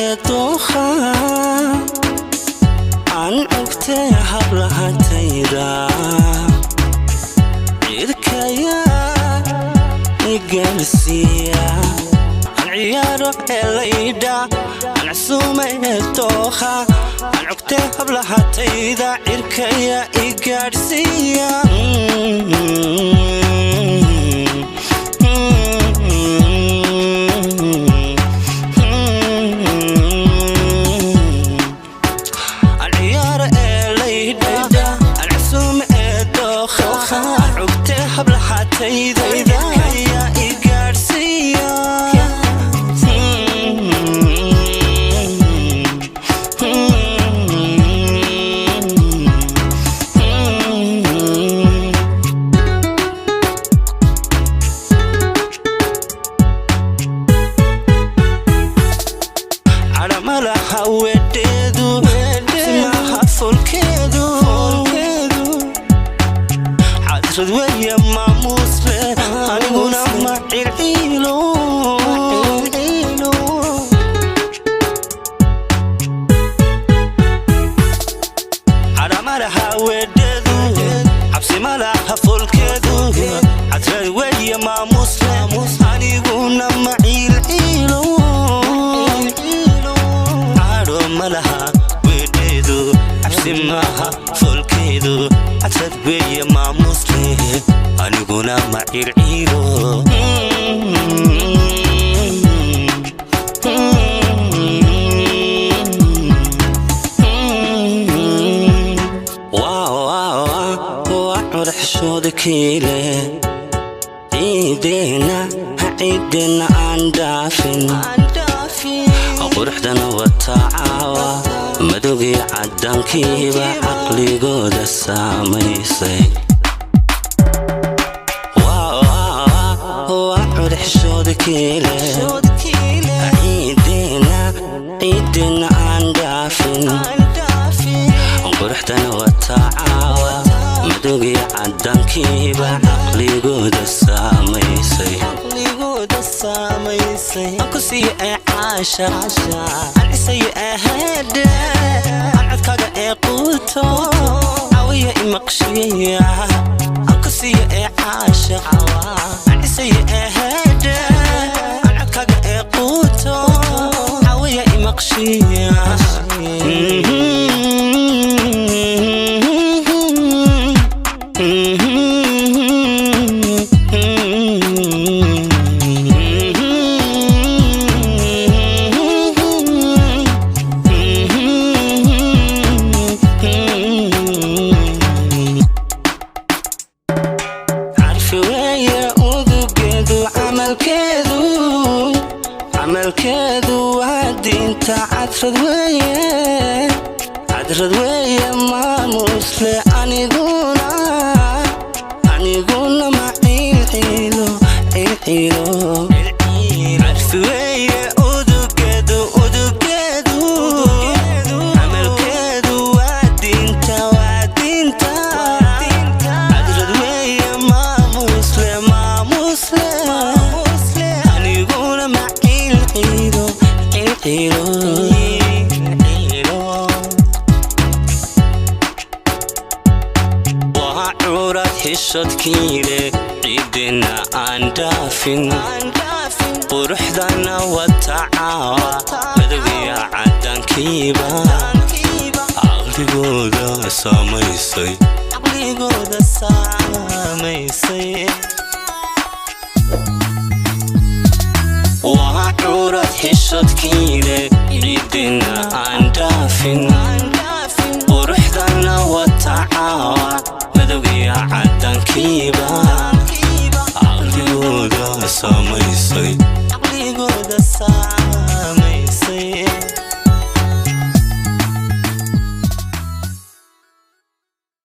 Ee dooha aan cugtee hablahatayda cirkayaa igalsiiya, aan ciyaaro eelaydha, aan casuuma ee dooha aan cugtee hablahatayda cirkaya igaadhsiiya. Aan ciyaaro eelaydha, aan casuuma ee dooha aan cugtee hablahatayda cirkaya igaadhsiiya. Cadhamalaha wedheedu, simaha folkeedu, cadrad weeye maamuusle, aniguna ma cilciilo. Cadhamalaha wedheedu, cabsimalaha folkeedu, cadrad weeye maamuusle, aniguna ma cilciilo. Cadho malaha wedheedu, cabsi maaha folkeedu, cadrad weeye maamuusle, aniguna ma cilciilo. Waa curxshooda kiile, ciideena ha ciideena aan dhaafin, quruxdana watacaawa, madowgii caddaankiiba caqligooda saamaysay. Waa curxshooda kiile, ciideena ciideena aan dhaafin, quruxdana watacaawa, madowgii caddaankiiba caqligooda saamaysay. Aan ku siiyo ee caashaq, aan cisayo ee heedhe, aan codkaaga ee quuto, caawiya imaqshiya. Aan ku siiyo ee caashaq, aan cisayo ee heedhe, aan codkaaga ee quuto, caawiya imaqshiya. Carfi weeye udugeedu, camalkeedu camalkeedu waa diinta, cadrad weeye, cadrad weeye maamuusle, aniguna aniguna ma cilciilo cilciilo. Carfi weeye udugeedu, udugeedu camalkeedu waa diinta, waa diinta, cadrad weeye maamuusle, maamuusle, aniguna ma cilciilo cilciilo. Waa curad xishadkiile, ciidina aan dhaafin, quruxdana watacaawa, madowgiya caddaankiiba caqligooda saamaysay, caqligooda saamaysay. Waa curad xishadkiile, ciidina aan dhaafin.